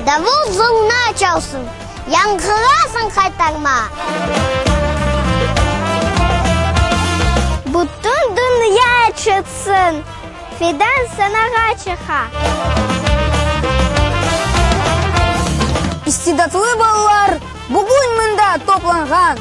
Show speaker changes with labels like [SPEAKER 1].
[SPEAKER 1] Davul zurna çalsın, yañğırasın qaytarma. Bütün dünya eşitsin, Fidan sanağa çıqa.
[SPEAKER 2] İstidatlı balalar bugün mında toplanğan.